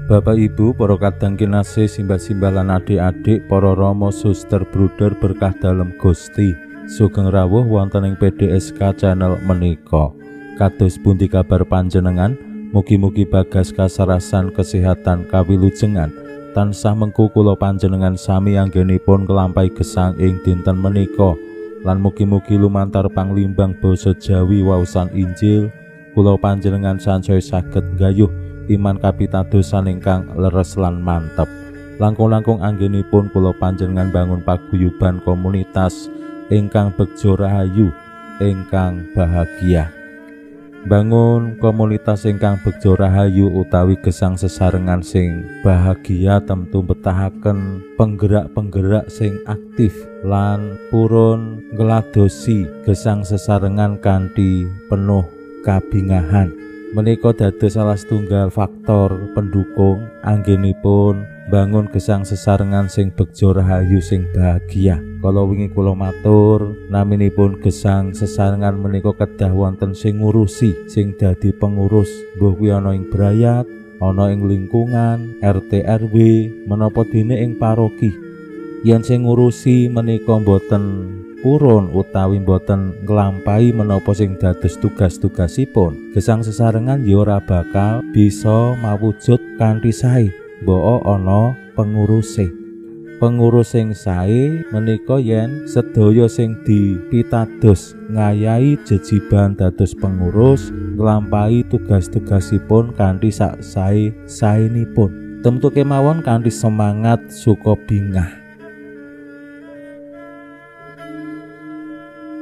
Bapak Ibu, para kadang kinasih, simbah-simbah lan adik-adik, para rama, suster, bruder berkah dalem Gusti. Sugeng rawuh wonten ing PDSK channel menika. Kados pundi kabar panjenengan? Mugi-mugi bagas kasarasan kesehatan kawilujengan. Tansah mengku kula panjenengan sami anggenipun nglampahi gesang ing dinten menika. Lan mugi-mugi lumantar panglimbang basa Jawi waosan Injil kula panjenengan sansaya saged nggayuh iman kapitadosan ingkang leres lan mantep. Langkung-langkung anggenipun kula panjenengan bangun paguyuban komunitas ingkang begjo rahayu, ingkang bahagia. Bangun komunitas ingkang begjo rahayu utawi gesang sesarengan sing bahagia tentu betahaken penggerak-penggerak sing aktif lan purun ngladosi gesang sesarengan kanthi penuh kabingahan. Menika dados salah setunggal faktor pendukung anggenipun bangun gesang sesarengan sing begjo rahayu sing bahagia. Kala wingi kula matur, naminipun gesang sesarengan menika kedah wonten sing ngurusi, sing dadi pengurus, mbuh kuwi ana ing brayat, ana ing lingkungan, RT RW, menapa dene ing paroki. Yen sing ngurusi menika mboten purun utawi mboten nglampahi menapa sing dados tugas-tugasipun, gesang sesarengan ya ora bakal bisa mawujud kanthi sae. Mbok ana penguruse. Pengurus sing sae menika yen sedaya sing dipitados ngayahi jejiban dados pengurus nglampahi tugas-tugasipun kanthi sak sae-saenipun. Tentu kemawon kanthi semangat suka bingah.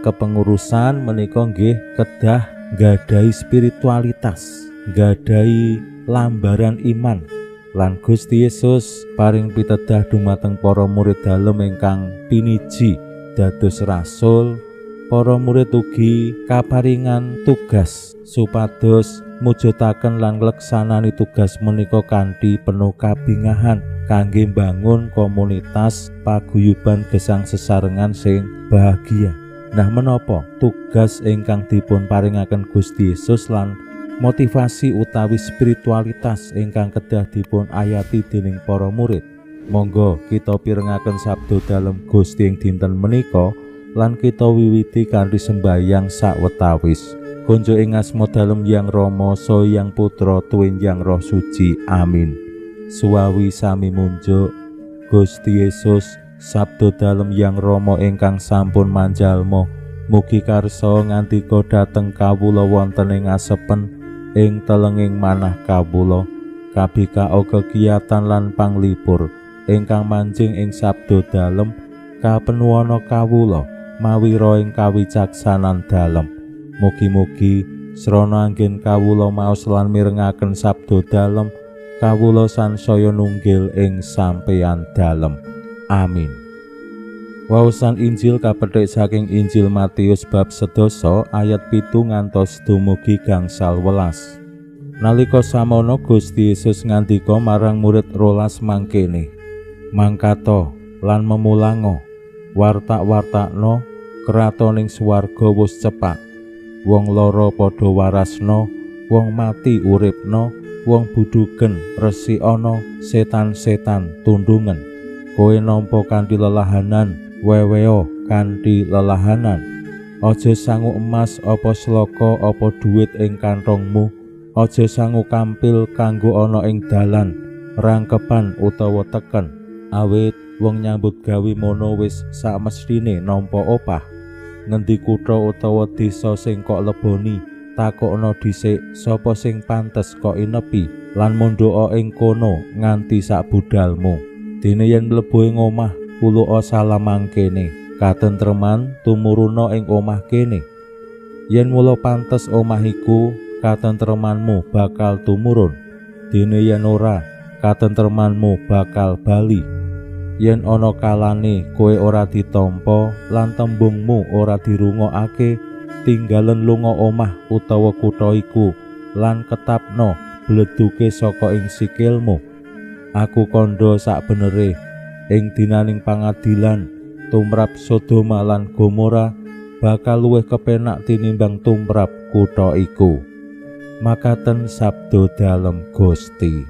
Kepengurusan menika nggih kedah nggadahi spiritualitas, nggadahi lambaran iman. Lan Gusti Yesus paring pitedah dumateng para murid dalem ingkang piniji dados rasul. Para murid ugi kaparingan tugas supados mujudaken lan ngleksanani tugas menika kanthi penuh kabingahan kangge mbangun komunitas paguyuban gesang sesarengan sing bahagia. Nah, menapa tugas ingkang dipun paringaken Gusti Yesus lan motivasi utawi spiritualitas ingkang kedah dipun ayati dening para murid? Monggo kita pirengaken sabda dalem Gusti ing dinten menika lan kita wiwiti kanthi sembahyang sawetawis. Konjo ing asma dalem Yang Rama, Saha Yang Putra, tuwin Yang Roh Suci. Amin. Suwawi sami munjuk Gusti Yesus, sabda dalem Yang Rama ingkang sampun manjalma, mugi karsa ngandika dhateng kawula wonten ing asepen ing telenging manah kawula, kabikao kegiatan lan panglipur ingkang manjing ing sabda dalem kapenuwana kawula mawira ing kawicaksanan dalem. Mugi-mugi srana anggen kawula maos lan mirengaken sabda dalem, kawula sansaya nunggil ing sampeyan dalem. Amin. Waosan Injil kapethik saking Injil Matius bab 7 ayat 7 ngantos dumugi 18. Nalika samono Gusti Yesus ngandika marang murid 12 mangkene, mangkato lan memulango, wartak-wartakno kratoning swarga wis cepak. Wong lara padha warasno, wong mati uripno, wong buduken resikana, setan-setan tundungen. Kowe nampa kanthi lelahanan, weweo kanthi lelahanan. Aja sangu emas apa sloka apa duit ing kantongmu, aja sangu kampil kanggo ana ing dalan, rangkepan utawa teken. Awit wong nyambut gawe mono wis samestine nampa opah. Ngendi kutha utawa desa sing kok leboni, takokno dhisik sapa sing pantes kok inepi lan mondhoka ing kono nganti sak budalmu. Dene yen mlebu ing omah, uluka salam mangkene, katentreman tumuruna ing omah kene. Yen mula pantes omah iku, katentremanmu bakal tumurun. Dene yen ora, katentremanmu bakal bali. Yen ana kalane kowe ora ditampa lan tembungmu ora dirungokake, tinggalen lunga omah utawa kutha iku lan ketapno bleduke saka ing sikilmu. Aku kandha sakbenere ing dinaning pangadilan tumrap Sodoma lan Gomora bakal luwih kepenak tinimbang tumrap kutha iku. Makaten sabda dalem Gusti.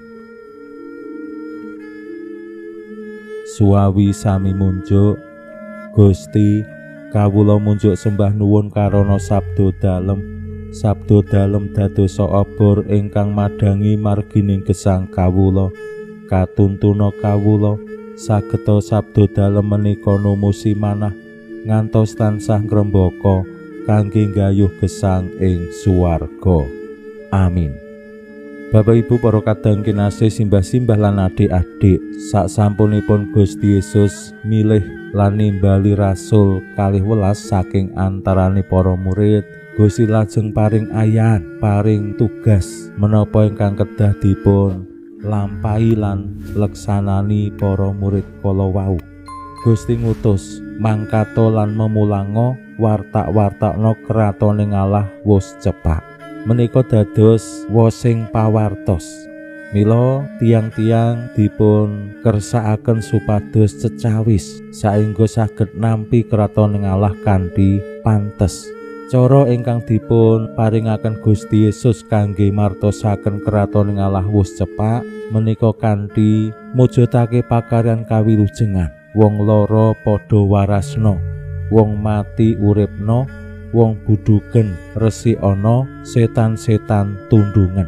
Suwawi sami munjuk. Gusti, kawula munjuk sembah nuwun karana sabda dalem. Sabda dalem dadosa obor ingkang madhangi margining gesang kawula. Katuntuna kawula sageta sabda dalem menika numusi manah ngantos tansah ngrembaka kangge nggayuh gesang ing swarga. Amin. Bapak Ibu para kadang kinasih, simbah-simbah lan adik-adik, sak sampunipun Gusti Yesus milih lan nimbali rasul 12 saking antarane para murid, Gusti lajeng paring ayan, paring tugas menapa ingkang kedah dipun lampahi lan leksanani para murid kala wau. Gusti ngutus mangkato lan memulango wartak-wartakno kratone Allah wis cepak. Menika dados wosing pawartos. Mila tiang-tiang dipun kersakaken supados cecawis saengga saged nampi kratone Allah kanthi pantes. Cara ingkang dipun paringaken Gusti Yesus kangge martosaken kratone Allah wis cepak menika kanthi mujudake pakaryan kawilujengan. Wong lara padha warasna, wong mati uripna, wong budugen resikana, setan-setan tundungan.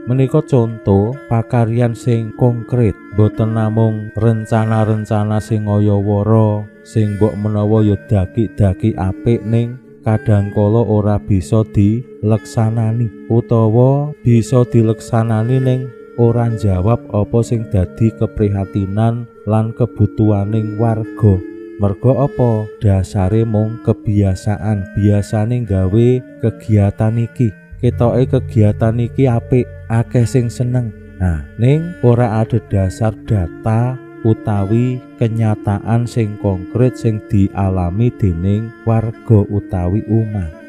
Menika conto pakaryan sing konkret, boten namung rencana-rencana sing ngayawara, sing mbok menawa ya daki-daki apik ning kadangkala ora bisa dileksanani utawa bisa dileksanani ning ora njawab apa sing dadi keprihatinan lan kebutuhaning warga. Mergo apa? Dasare mung kebiasaan, biasane gawe kegiatan iki. Ketoke kegiatan iki apik, akeh sing seneng. Nah, ning ora ada dasar data utawi kenyataan sing konkret sing dialami dening warga utawi umat.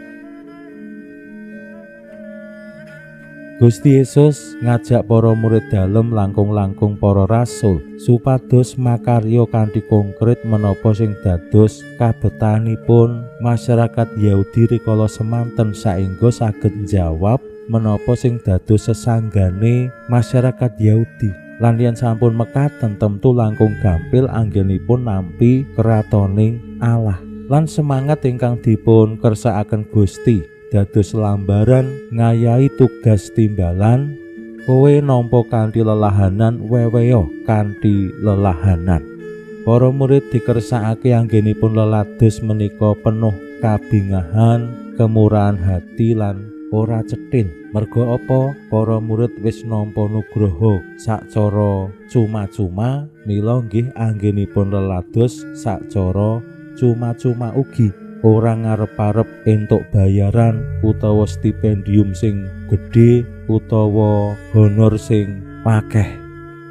Gusti Yesus ngajak para murid dalem langkung-langkung para rasul supados makarya kanthi konkret menapa sing dados kabetanipun masyarakat Yahudi rikala semanten saengga saged njawab menapa sing dados sesanggane masyarakat Yahudi. Lan yen sampun mekaten temtu langkung gampil anggenipun nampi kratoning Allah. Lan semangat ingkang dipun kersakaken Gusti dados lambaran ngayahi tugas timbalan, kowe nampa kanthi lelahanan, weweyo kanthi lelahanan. Para murid dikersakake anggenipun lelados menika penuh kabingahan, kemurahan hati lan ora cetil. Mergo apa? Para murid wis nampa nugroho sacara cuma-cuma, mila nggih anggenipun lelados sacara cuma-cuma ugi. Ora ngarep-arep entuk bayaran utawa stipendium sing gedhe utawa honor sing akeh.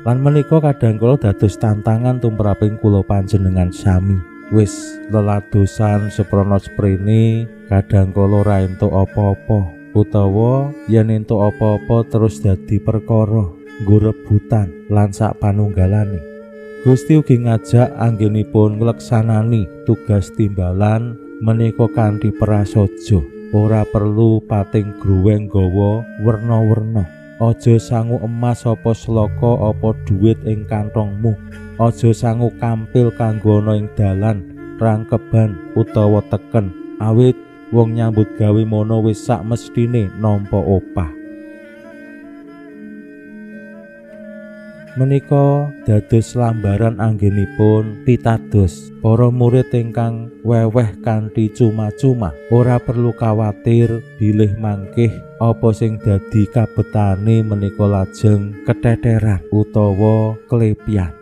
Lan menika kadang kala dados tantangan tumraping kula panjenengan sami. Wis leladosan seprana sprene kadang kala ora entuk apa-apa, utawa yen entuk apa-apa terus dadi perkara nggo rebutan lan sak panunggalane. Gusti ugi ngajak anggenipun ngleksanani tugas timbalan menika kanthi prasaja. Ora perlu pating gruweng gawa werna-werna. Aja sangu emas apa sloka apa dhuwit ing kantongmu. Aja sangu kampil kanggo ana ing dalan, rangkeban utawa teken. Awit wong nyambut gawe mono wis sak mesthine nampa opah. Menika dados lambaran anggenipun pitados para murid ingkang weweh kanthi cuma-cuma. Ora perlu kawatir bilih mangkih apa sing dadi kabetane menika lajeng keteteran utawa klepian.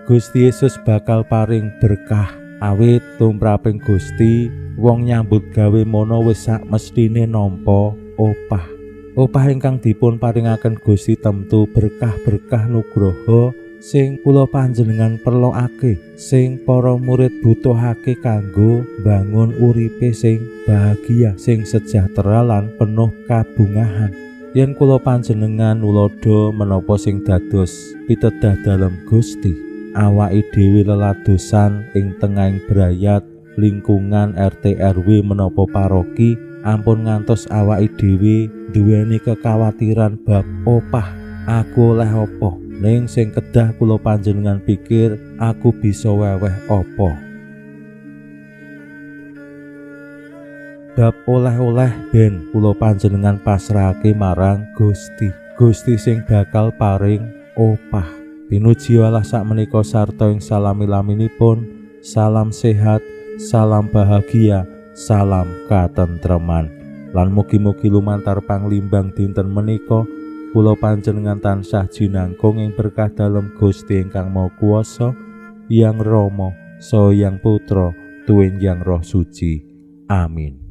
Gusti Yesus bakal paring berkah awit tumraping Gusti wong nyambut gawe mono wis sak mesthine nampa opah. Opah ingkang dipun paringaken Gusti temtu berkah-berkah nugroho sing kula panjenengan perlokake, sing para murid butuhake kanggo mbangun uripe sing bahagia, sing sejahtera lan penuh kabungahan. Yen kula panjenengan nulodo menapa sing dados pitedah dalem Gusti, awake dhewe leladosan ing tengahing brayat lingkungan RT RW menapa paroki, ampun ngantos awake dhewe duweni kekhawatiran bab opah, aku oleh apa. Ning sing kedah kula panjenengan pikir, aku bisa weweh apa. Bab oleh-oleh ben kula panjenengan pasrahake marang Gusti. Gusti sing bakal paring opah. Pinuji Allah sakmenika sarta ing salami-laminipun. Salam sehat, salam bahagia, salam katentreman. Lan mugi-mugi lumantar panglimbang dinten menika kula panjenengan tansah jinangkung ing berkah dalem Gusti ingkang Maha Kuwasa, Yang Rama, Saha Yang Putra, tuwin Yang Roh Suci. Amin.